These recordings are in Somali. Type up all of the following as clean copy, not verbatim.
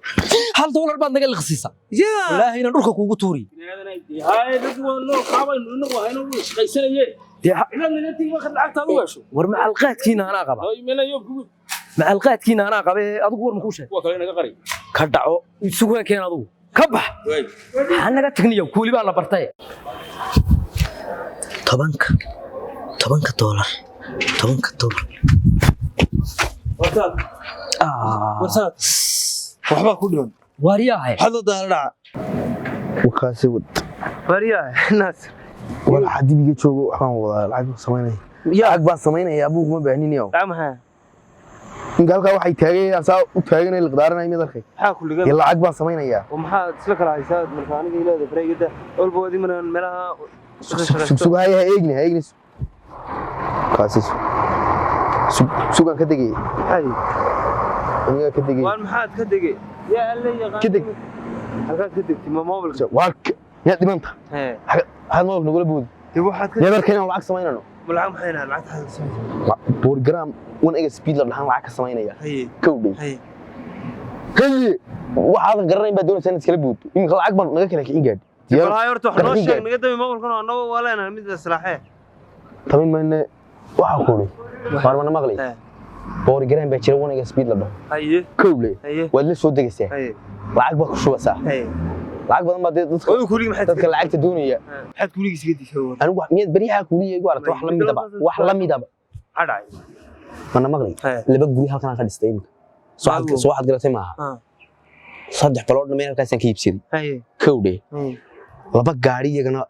$1 baad naga liqsiisa. Wallaahi inaan dhulka kuugu tuuri. War macalqaadkiina anaa qaba, macalqaadkiina anaa qaba ee adigu war makuu sheeg ka dhaco isugu keen, adigu ka bax, ha naga tagniyo, kuuli baa la bartay. Tobanka, $10, $10. Waxbaa ku dhiman. Waariyaahe. Maxaad loo daala dhaca? Wakaasi wad. Waryaa Naasir. Wal xadibiga joogo, waxbaan wadaa, lacag baan samaynaya, lacag baan samaynaya, abuug ma baahninayo. Lacag maxaa? Ninka halkaa waxay taagay saa u taaganay liqdaaranay mid arkay. Maxaa ku ligan? Iyo lacag baan samaynayaa. Oo maxaad isla kala haysaa marka aniga ilaada bareegada walba wadi manaan meelaha? Sug, haya, ha eegni, ha eegni, kaasi sug, sugaan ka degay. Maxay? Anigaa ka degay. Waan maxaad ka degay? Yaa Alle yaqaan. Ka deg. Halkaad ka degtay ma mobilka? Waa miyaad dhimanta? Hee. Maxaad mobilka nagula boodi? Dee waxaad ka Miyaad arkay inaan lacag samaynano? Ma lacag maxay nahay? Lacagta xaad samaysay? Program one ega speed la dhahaan lacag ka samaynaya. Haye. Kowdhay. Haye. Haye, waxaadan garanayn baad doonaysaa inaad iskala boodto. Iminka lacag baan naga kala kicin gaadhi. Walahi horta wax noo sheeg, naga dami mobilkan oo annaga waa leenahay mid islaaxee. Tamin mayne, waxaa kuuri waar mana maqlay. Hee. Program baa jira one ega speed la dhaho. Haye. Kowdhay. Haye. Waad la soo degaysaa. Haye. Lacag baad ku shubaysaa. Haye. Lacag badan baa dee dadka Oo kulig maxaad dadka lacagta doonaya. Maxaad kuligiis iga dishay war? Anigu miyaad baryaha kuuliya igu aragtay wax la midaba, wax la midaba? Maxaa dhacay? Mana maqlay. Hee. Laba guri halkan aan ka dhistay iminka. Soo Maagu. Soo waxaad garatay maaha. Saddex baloodna meel halkaasaan ka iibsaday. Haye. Kowdhe. Haye. Laba gaari iyagana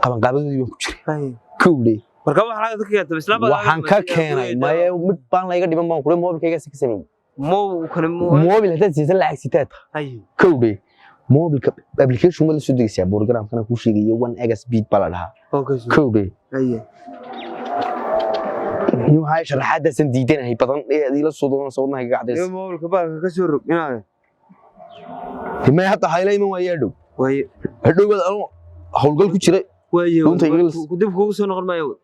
qabanqaabadoodii baan ku jiray. Haye. Kowdhe. Marka wax lacag ka keentay isla baa? Waxaan ka keenay maye, mid baan layga dhiban baan kule, moobilkaygaasi ka sameeyey. Mo kale mo? Moobil haddaad siisan lacag sitaad. Haye. Kowdhe, moobilka application ma la soo degaysaa, programkana kuu sheegayo, one ega speed baa la dhahaa. Okay. Kowdhe. Haye. Ni waxaa sharaxaadaasan diidanahay badan ee aad ila soo doonaysa wadnaha iga Iyo cadaysa. mobilka baalka ka soo rog inaad May, hadda hayla iman waayaa dhow. Waaye. Hadhow baad anoo howlgal ku jira. Waaye. Runta iga lis. Ku dib kugu soo noqon maayo.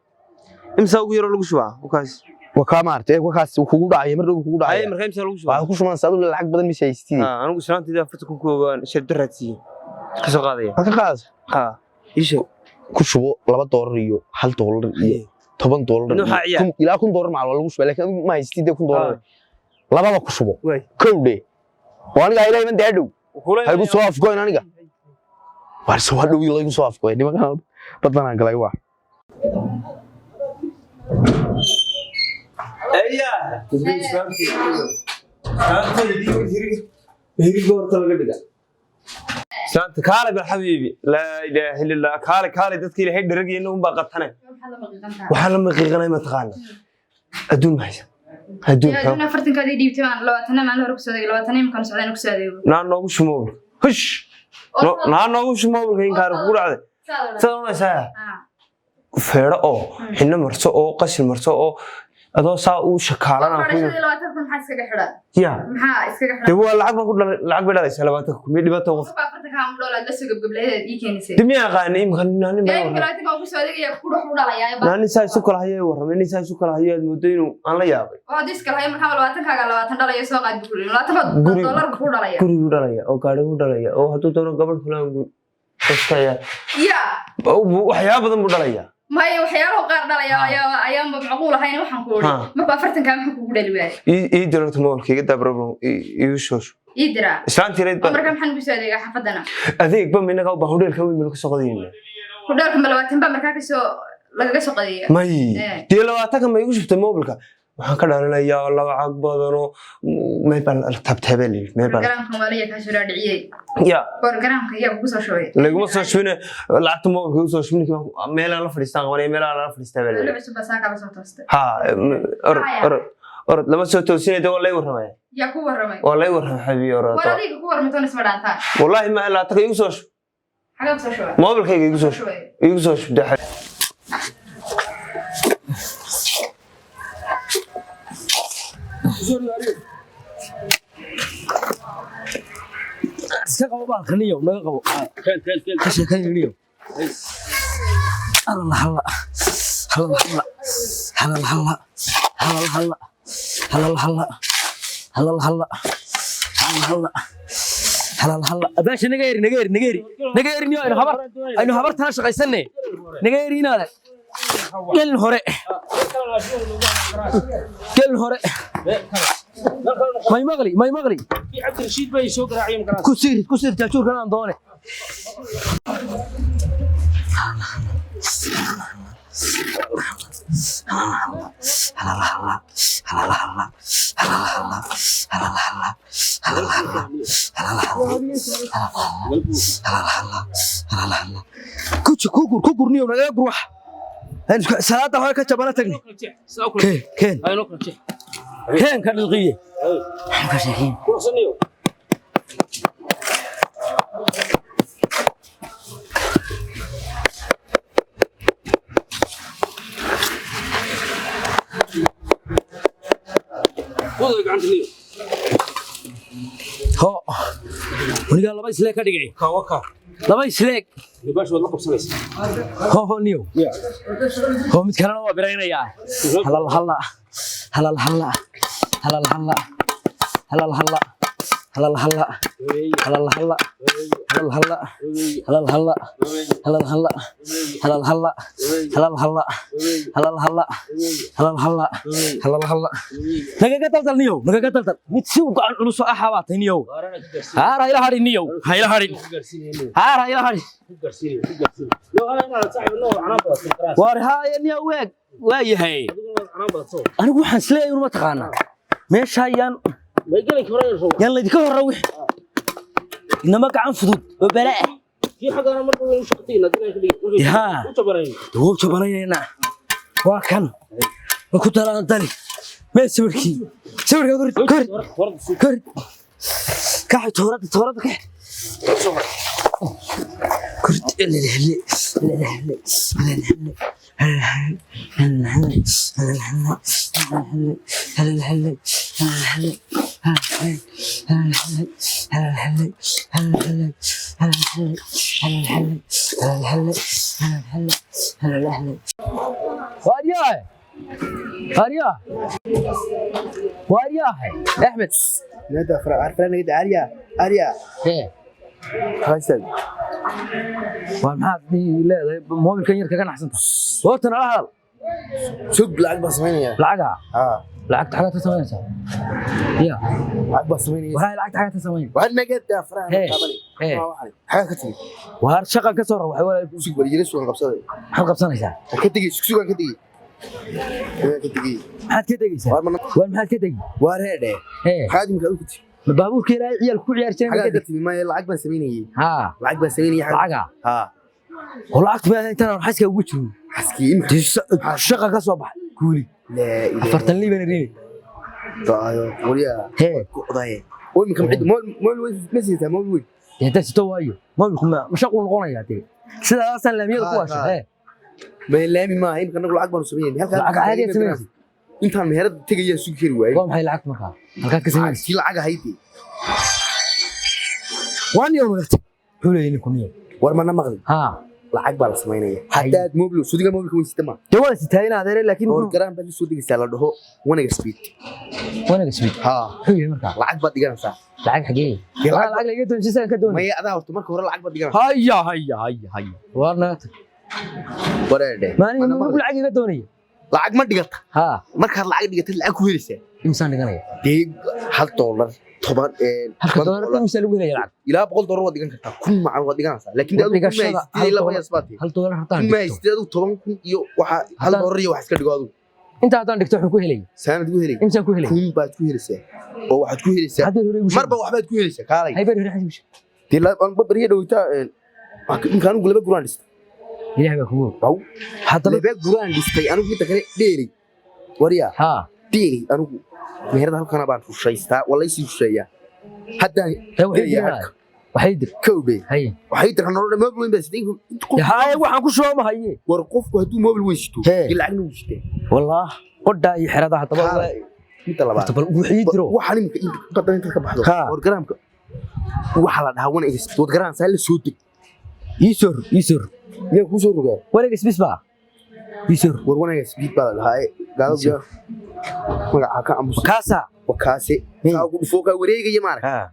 Imsa ugu yaro lagu shubaa wakaas? Waa kaa maartay, waa kaas kugu dhacaya, mar dhow kugu Haye. dhacaya. Marka imsa lagu shubaa? Waxaad ku shubanaysaa adigu lacag badan mise haystidii. Ha, anigu islaantayda 40,000 ku ogaan shir daraadsiiye ka soo qaadaya. Maxaad ka qaadaysaa? Ha, ii sheeg. Ku shubo $2 iyo $1 iyo $10. Inuu waxaa ciyaar. Ilaa $1000 macal waa lagu shubaa, laakiin adigu ma haystid dee $1000. Lababa ku shubo. Waay. Kowdhe, waa aniga hayla iman dee hadhow. Kula. Ha igu soo afgoyn aniga, waarse waa dhow laygu soo afgoy nimankan badanaan galay waa. Eya hiriga horta laga dhiga islaanta. Kaale bal xabiibi, laa ilaaha illa Allah, kaale kaale, dadka Ilaahay dharageena un baa qatane. Waxaa la maqiiqanay mataqaana adduun ma haysa adduun Yaa xoo. adduun 40-kaadii dhiibtay baan 20-na maalin hore kusoo adeegay, 20-na imkaan socdaan kusoo adeego. Naa noogu shu mobilka, hush. Naa noogu shu mobilka, inkaar kugu dhacday saad oranaysaa. Feedho oo xinno marso oo qashin marso oo adoo saa u shakaalana ku Fadhashadii 20,000 maxaa iskaga xidhan? Ya. Maxaa iskaga Dee xidhan? waa lacag baa ku dhalay, lacag bay dhalaysaa 20,000, miy dhibaato qof? Qofka 40-kaa mu dholaad la soo gebgebleedeed ii keenisay. Dee miyaa aqaani imika naanin Yaa baa imika warramay. 20-kaa kusoo adeegaya ku dhex u dhalayaa ba. Naanin saa isu kala hayo warramay, nin saa isu kala hayo aad moodo inuu aan la yaabay. Oo haddii iska lahayo markaa 20-kaaga 20 dhalayo soo qaad buu ku yidhi. 20 dollar buu ku dhalaya. Guriguu dhalaya oo gaadhiguu dhalaya oo hadduu doono gabadh kale iskaya. Yaa. Waxyaaba badan buu dhalaya. Maya, waxyaalaha qaar dhalaya ayaa ayaanba macquul ahayn waxaan ku idhi. Markuu 40-kaa maxaa kugu dhali waayay? Ii dirarta mobilka, iga daa problem, iigu shoosho. Ii diraa. Islaantii reed Oo baa. Markaa maxaan ugu soo adeegaa xaafadana? Adeeg ba minaga u baahan, hodheelka weyn baynu kasoo qadayna. Hudheelka ma 20 baa markaa kasoo lagaga soo qadeeya? May. Dee 20-ka ma igu shubtay mobilka? Waxaan ka dhalinayaa lacag badanoo meel baa la taabtaabaa la yidhi, meel baa Programkan waa la yaa kaa soo dhaadhiciyey? Ya. Programka yaa kugu soo shubay? Laguma soo shubine, lacagta mobilka igu soo shubin, meelaan la fadhiistaan qabanaya, meelaan la fadhiistaa baa la Weli yidhi. cusub baa saa kala soo toostay. Ha, orod orod orod, lama soo toosinay, dee waa lay warramaya. Yaa ku warramay? Waa lay warramay xabiibi, orod. War adiga ku warramay toon isma dhaantaan. Wallaahi ma 20-ka igu soo shub. Xagee ku soo shubay? Mobilkayga igu soo shub. Shubay. Igu soo shub dee. Iska qabo baalka niyow, naga qabo, ka sheekayn niyow. Halala halla halala halla halala halla halala halla halala halla halala halla. Halla halla halla abaasha naga eri naga eri naga eri naga eri niyo aynu habar aynu habartana shaqaysanne naga eri inaade gelin hore gelin hore may maqli may maqli Cabdirashiid bay soo garaaciyeen garaas. Ku siir jaajuurkan aan doone. Ku gur niyow naga gur wax. Salaada hore ka jabana tagni. Keen keen keen ka dhilqiye. Maxaan ka sheekeyn? Ho wanigaa laba isleeg ka dhigay. Laba isleeg. Ho ho niyow. Ho mid kalena waa biraynayaa. Halal halla halal halla halal halla halal halla halal halla halal halla halal halla halal halla halal halla halal halla halal halla halal halla halal halla halal halla nagaga daldal niyow nagaga daldal mid si u gacan culus oo ah habaatay niyow haara ila hadhin niyow ha ila hadhin haara ila hadhin war haaya niyow weeg waa yahay anigu waxaan isleeyahay uma taqaanaa meesha yaan yaan laydinka horra wix inama gacan fudud oo balaa ah yaa wuu jabanaynaa waa kan ma ku dalaan dali meel sawirkii sawirka kor kor kor kaxay toorada toorada kax kor waaryahay waaryahay waaryahay Axmed نادى فرع عارف انا قد عالية عالية hee خلاص waar maxaad leedahay moobilkan yar kaga naxsanta horta nala hadal سوق lacag baan samaynaya lacaga haa lacagta xagaad ka samaynaysaa ya lacag baan samaynaya waraa lacagta xagaad ka samayn waxaad naga faraha Hee. qaabanay Hee. xagaa ka timi waar shaqan ka soo rawaxay walaal sug bal yiri sugan qabsaday maxaad qabsanaysaa Waan ka tegey sug sugan ka tegey Waan ka tegey maxaad ka tegeysaa waar mana waar maxaad ka tegi waar heedhe hee maxaad imika adigu ku timi ma baabuurka ilaahay ciyaalku ku ciyaari jireen xagaa ka timi maya lacag baan samaynayey haa lacag baan samaynayey lacaga haa oo lacagta baa intaan aan xaska ugu jirin xaskii imika dee shaqa ka soo baxay guuli laa ilaaha 40 liiban rini daayo wariyaa hee ku odaye oo imika cid mool mool weyn ma siisaa mool weyn dee haddaad sito waayo moobilku ma shaquu noqonayaa dee sidaasaan laamiyada ku waasha hee ma laami maaha imika anagu lacag baanu samaynayay halkaa lacag caadi aad samaynaysid intaan meherada tegayaan sugi kari waayey waa maxay lacagta markaa halkaad ka samaynaysid lacagtii lacag ahayd dee. waa niyow nagartay wuxuu leeyahay ninku niyow war mana maqli haa lacag baa la samaynaya haddaad mobil sudiga mobilka weyn sita ma dee waan sitaa in adeere laakiin dhowr garan baad soo degaysaa la dhaho wanaga speed wanaga speed haa muxuu yahay markaa lacag baad dhiganaysaa lacag xagee Dee lacag lacag laga doon sisan ka doon maya adaa horta marka hore lacag baad dhiganaysaa haya haya haya haya waar naga tag wareedhe maalin Mana markuu maqli. lacag iga doonaya lacag ma dhigata haa markaad lacag dhigatad lacag ku helaysaa imsaan dhiganaya dee hal doolar toban halka toban doolar doolar imsa lagu helaya lacag ilaa $100 waad dhigan kartaa 1000 macal waad dhiganaysaa laakiin dee adigu kun ma Dhigashada haysatid hal ilaa doolar- waxaas baad tihi. hal doolar haddaan kun ma dhigto haysatid adigu 10,000 iyo waxa hal Haddaan- doolar iyo wax iska dhigo adigu inta haddaan dhigto wuxuu ku helaya saanad ku helay imsaan ku helaya 1000 baad ku helaysaa oo waxaad ku helaysaa haddii hore igu sheeg marba waxbaad ku helaysaa kaalay hay bari hore xasib sheeg dee aan bariya dhaweytaa ninka anigu laba guraan dhistay ilaahay baa kugu og Baw. haddaba laba guraan dhistay anigu inta kale dheeri waryaa haa dheeri anigu meherada halkana baan rushaystaa waa laysii rusheeyaa haddaan dee waxay gelaya dir halka waxay dir kowdhe haye waxay diraan nolol mobil weyn baa sitay haye waxaan ku shoomahaye war qofku hadduu mobil weyn sito Hee. dee lacagna wuu sitaa wallaah qodhaa iyo xerada haddaba Kaalay. Midda labaad horta bal wixii diro waxaan imika inta badan inta ka baxdo Haa. war garaamka waxa la dhahaa wana igas wad garaan saa la soo deg ii soo rog ii soo rog miyaan kuu soo rogaa wanaga isbis baa ii soo rog war wanaga speed baa la dhahaa ee gaaladu yaa magaca ka aamusa kaasaa wakaase saa ugu dhufoo kaa wareegaya maarag haa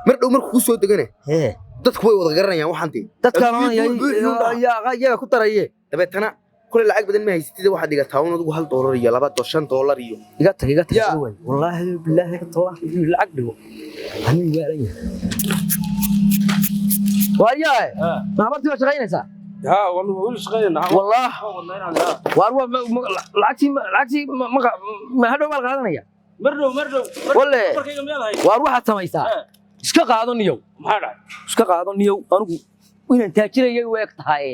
Mar dhow markuu ku soo degane Hee. Dadku way wada garanayaan waxaan dee. Dadkaan Adduunyo buux buux u dhaca. iyaga ku daraye. Dabeetana kule lacag badan ma haysatid, waxaad dhigataa un adigu $1 iyo 2 $5 iyo Iga tag, iga tag. Ya. Way wallaahi billaahi tallaahi inuu lacag dhigo anuu waalan yahay. Waayahay, ma habartii waa shaqaynaysaa? Ha, wali shaqaynayna. Wallaah waar waa lacagtii ma hadhow baa la qaadanaya? Mar dhow, mar dhow. Walle. Markayga miyaad hay? Waar waxaad samaysaa, iska qaado niyow. Maxaa dhacay? Iska qaado niyow, anigu inaan taajiraya u eg tahay,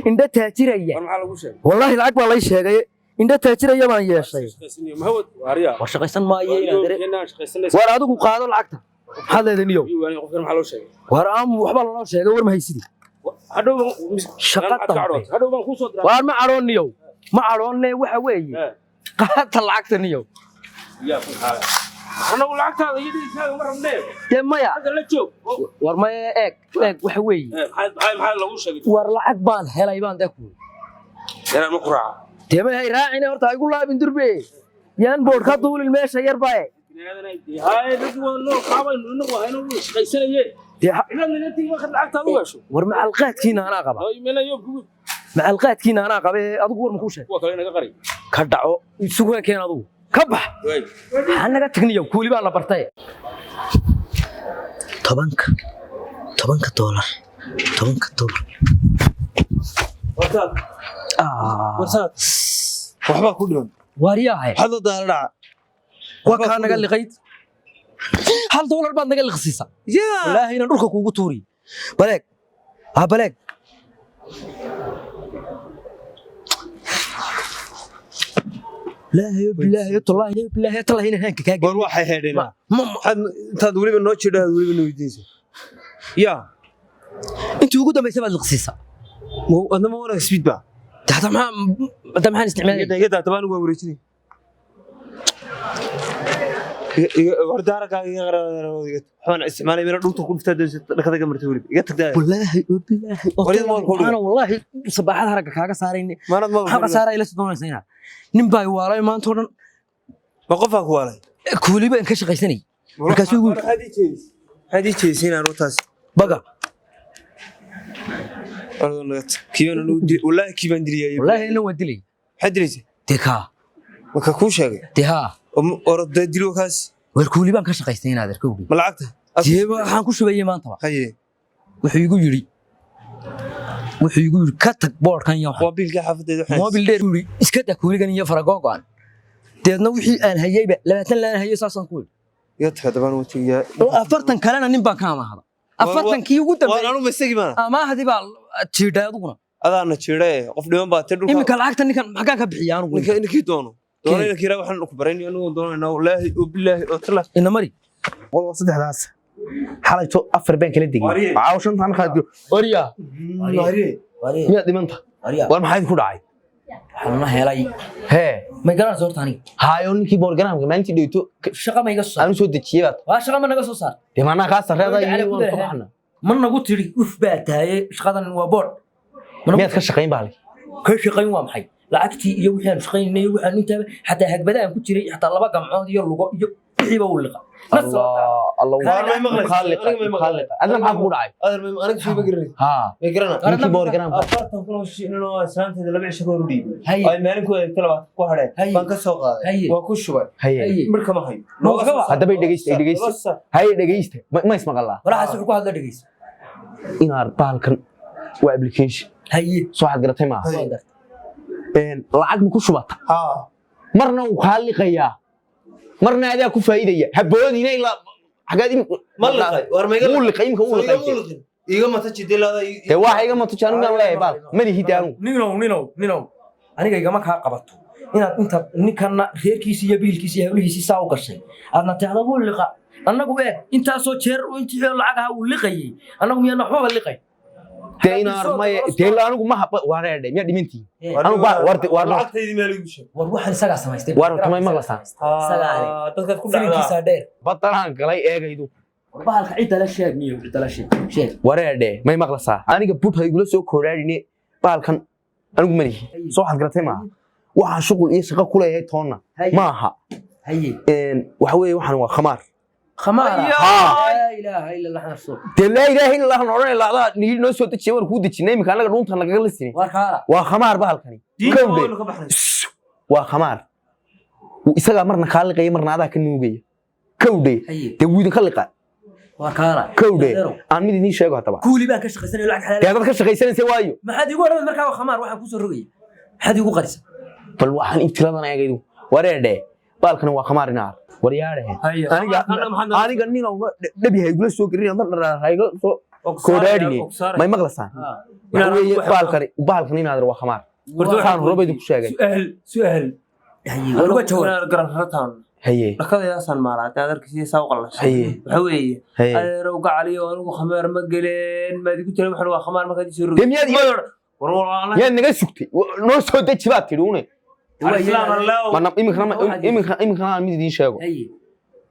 indho taajiraya. War maxaa lagu sheegay? Wallaahi lacag baa lay sheegay, indho taajiraya baan yeeshay. Shaqaysanayo mahawad waarya. War shaqaysan maayo inaad dare. Inaan shaqaysanaysa. Waar adigu qaado lacagta, maxaad leedahay niyow? Qofkan maxaa loo sheegay? Waar aamu, waxbaa lanoo sheegay, war ma haysidi. Hadhow. Shaqa dambe. Hadhow baan kuu soo diraa. Waar ma cadhoon niyow, ma cadhoonne, waxa weeye qaata lacagta niyow. Yaa ku xaala. Anagu lacagtaada iyo dhiigkaaga ma rabnee. Dee maya. Halka la joog. War maya, eeg eeg, waxa weeye. Maxaa lagu sheegay? War lacag baan helay baan dee ku. Yaraan ma ku raaca? Dee may hay raacine, horta ha igu laabin durbe, yaan boodh ka duulin meesha yar bae. Haye, dad waa noo qaabaynu inagu hayno wuu shaqaysanaye. Dee Inaad naga tigi markaad lacagtaada u hesho. War macalqaadkiina anaa qaba. Meelayo kugu. Macalqaadkiina anaa qabe, adigu war makuu sheeg? Kuwa kale naga qari. Ka dhaco, isugu keen adigu, ka bax. Ha naga tagniyow, kuuli baa la bartay. Tobanka, $10, $10. Warsaad, waxbaa ku dhiman. Waariyaahe. Maxaad loo daala dhaca? Waa kaa naga liqayd, $1 baad naga liqsiisa. Wallaahi inaan dhulka kuugu tuuri. Baleeg ha, baleeg. Laahayo bilaahayo tallaahi bilaahi tallaahi inaan haanka kaa War waxay heedheen maxaad intaad weliba noo jidhaad weliba noo weydiinaysa yaa? Intii ugu dambaysa baad liqsiisa. Adna ma wanaag speed ba? Hada maxaa, hada maxaan isticmaalay? Iga daa, tabaan waa wareejinay. War daarakaaga iga qaraaga, waxbaan isticmaalay meel dhulta ku dhuftaa dhakada ga martay weliba iga tagtaa. Wallaahi oo bilaahi oo Waryad ma ku waxaana wallaahi sabaaxada haragga kaaga saarayne. Maanad ma maxaa khasaaraa ila doonaysa inaad nin baa i waalay maanta oo dhan. Ma qofaa ku waalay? Kuuliba in ka shaqaysanayay markaasuu igu yidhi. Maxaad ii jeedisay inaan rutaas Baga. Wallaahi kii baan diliyay. Wallaahi ina waan dilay. Maxaad dilaysa? Dee kaa. Marka kuu sheegay. Dee haa. Orodee dilo kaas. War kuuli baan ka shaqaystay inaad arko. Ma lacagta? Dee waxaan ku shubayay maantaba. Haye. Wuxuu igu yidhi ka tag boodhkan iyo waxaan. Moobilka xaafadeeda waxaan. Moobil dheer yidhi iska daa kuuligan iyo faragoogo'an. Deedna wixii aan hayayba 20 laan hayay saasaan ku yidhi. Iga tag haddaba waan tegayaa. Oo 40 kalena nin baan ka amaahda. 40-kii ugu dambeeyay. Waan anu masagi maana. Amaahdii baa jiidhay adiguna. Adaana jiidhay qof dhiman baa tee dhulka. Iminka lacagta ninkan maxaan ka bixiyaa anigu? Ninka ninkii doono. Doono inaan kiraa waxaan ku barayn anigu doonaynaa wallaahi oo billaahi oo tala. Ina mari. Qol saddexdaas xalayto afar baan kala degay, caaw shantan qaad oriya. Miyaad dhimanta? War maxaa ku dhacay? Waxaan la helay. Hee. Ma garanaysa horta aniga? Hayo, ninkii boorgaraamka maalintii dhigto. Shaqa ma iga soo saar? Anu soo dejiyey baad. Waa shaqa ma naga soo saar? Dee maanaa kaa sarreedaa iyo waan ka baxna. Ma nagu tiri uf baa tahaye, shaqadan waa boodh. Miyaad ka shaqayn baalay? Ka shaqayn waa maxay? Lacagtii iyo wixii aan shaqaynay iyo waxaan intaaba xataa hagbada aan ku jiray, xataa laba gamcood iyo lugo iyo wixiiba uu liqa. Allah khaliqa, adna maxaa kugu dhacay? Aniga soo ma garanaysa. Haa. Ma garana. Ninkii boorgaraamka. 40,000 oo shilin oo islaanteeda laba cisho ka hor u dhiibay. Ay maalin ku adeegtay 20 ku hadheen. Baan ka soo qaaday. Waa ku shubay. Haye. Marka ma hayo. Haddaba dhegeysta, dhegeysta. Haye, dhegeysta. Ma ismaqalaa? Walaxaas wuxuu ku hadla dhegeysta. Inaad bahalkan waa application. Haye. Soo waxaad garatay maaha. Lacag ma ku shubata? Haa. Marna wuu kaa liqayaa. Marna adaa ku faa'iidaya. Haboodina ilaa xagaad Ma liqay. War ma iga Wuu liqay, imika wuu liqay. Iga mata jidilaada. Dee waa iga mata janu baan leeyahay baal. Ma lihi dee anigu. Ninow, ninow, ninow. Aniga igama kaa qabato. Inaad inta ninkanna reerkiisi iyo biilkiisi iyo hawlihiisi saa u gashay. Aadna tidhaahdo wuu liqa. Annagu eeg intaasoo jeer intii lacag ahaa uu liqayay. Annagu miyaana waxbaba liqay. Dee inaar maye, dee anigu ma haba waa reedhay, miyaa dhimantii? Anigu baa war war lacagtaydii meel igu sheeg. War waxaan isagaa samaystay. War tumay maqlasaa. Isagaa leh. Dadkaad ku dhacdaa. Dheer. Badanaan galay eegaydu. War bahalka cidda la sheeg miyo cidda la sheeg. Sheeg. Wareedhe, may maqlasaa? Aniga bud ha igula soo koodhaadhine, bahalkan anigu ma lihi. Soo waxaad garatay maaha. Waxaan shuqul iyo shaqo ku leeyahay toonna maaha. Waxa weeye waxaan waa khamaar. Khamaara. Haa. Laa ilaaha illa allah rasuul. Dee laa ilaaha illa allah odhanay ladaa nigi noo soo dejiya, waan kuu dejinay iminka annaga dhuunta nagaga lisini. War kaala. Waa khamaar bahalkani. Kowdhe. Waa khamaar. Isagaa marna kaa liqaya, marna adaa ka nuugaya. Kowdhe. Haye. Dee wuu idinka liqa. War kaala. Kowdhe. Adeerow, aan mid idiin sheego haddaba. Kuuli baan ka shaqaysanaya lacag xalaal. Dee dad ka shaqaysanaysa waayo. Maxaad iigu odhan markaa waa khamaar waxaan kuu soo rogaya? Maxaad iigu qarisa? Bal waxaan ibtiladan eega idigu wareedhe, baalkani waa khamaar inaar waryaadhe. Aniga aniga nin dhabi ha igula soo gelin dan dharaar ha iga soo koodhaadhine, may maqlasaan? Waxa weeye bahalkani inaad waa khamaar, waxaan horeba idinku sheegay. Su'aal, su'aal. Haye, war uga jawaab. Gararrataan. Haye. Dhakadayaasaan maalaatay aad arkaysa saa u qallashay. Haye. Waxa weeye. Haye. Adeerow gacaliyo, anigu khamaar ma geleen, maad igu tiri waxan waa khamaar markaad ii soo rogay. Dee miyaad War walaalaha. miyaad naga sugtay? Noo soo deji baad tidhi une. Islaam allow. Mana iminkana aan mid idiin sheego. Haye.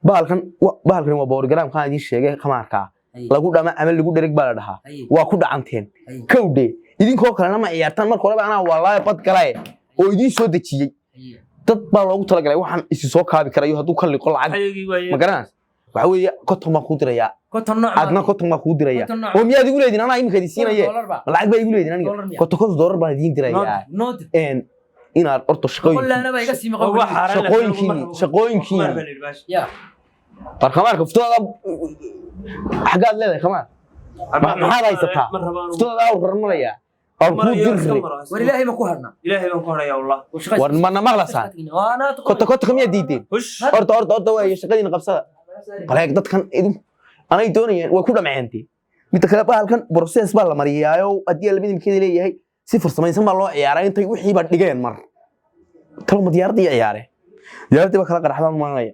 Bahalkan waa boorgaraamkaan idiin sheegay khamaarkaa. Haye. Lagu dhama ama lagu dhereg baa la dhahaa. Haye. Waa ku dhacanteen. Haye. Kowdhe, idinkoo kalena ma ciyaartaan marka horeba, anaa wallaahi bad galaye oo idiin soo dejiyey. Haye. Dad baa loogu talagalay waxaan isi soo kaabi karayo hadduu ka liqo lacag. Xayagii waaye. Ma garanaysa, waxa weeye 50 baan kuu dirayaa. 50 nooc. Adna 50 baan kuu dirayaa. 50 nooc. Oo miyaad igu leedin? Anaa iminka idin siinaye. Dollar ba. Ma lacag baa igu leedin aniga? Dollar miya? $50 baan idiin dirayaa. Nood. Een inaad horta shaqooyin Qollaana baa iga sii maqan. Waa xaaraan. Shaqooyinkiini. Ya. War khamaarka futada xaggaad leedahay khamaar maxaad haysataa? Futada awr rarmarayaa awr kuu dirri. War ilaahay ma ku hadhnaa? Ilaahay baan ku hadhayaa wallah. War mana maqlasaan? 50 50 miyaad diideen? Horta horta horta waayo, shaqadiina qabsada. Baleeg dadkan idinku anay doonayeen way ku dhamceentay. Midda kale, bahalkan process baa la mariyaayo, haddii la midabkeeda leeyahay si farsamaysan baa loo ciyaaraa. Intay wixii baa dhigeen mar talo ma diyaaradii ciyaare, diyaaradii baa kala qaraxdaan maanaya.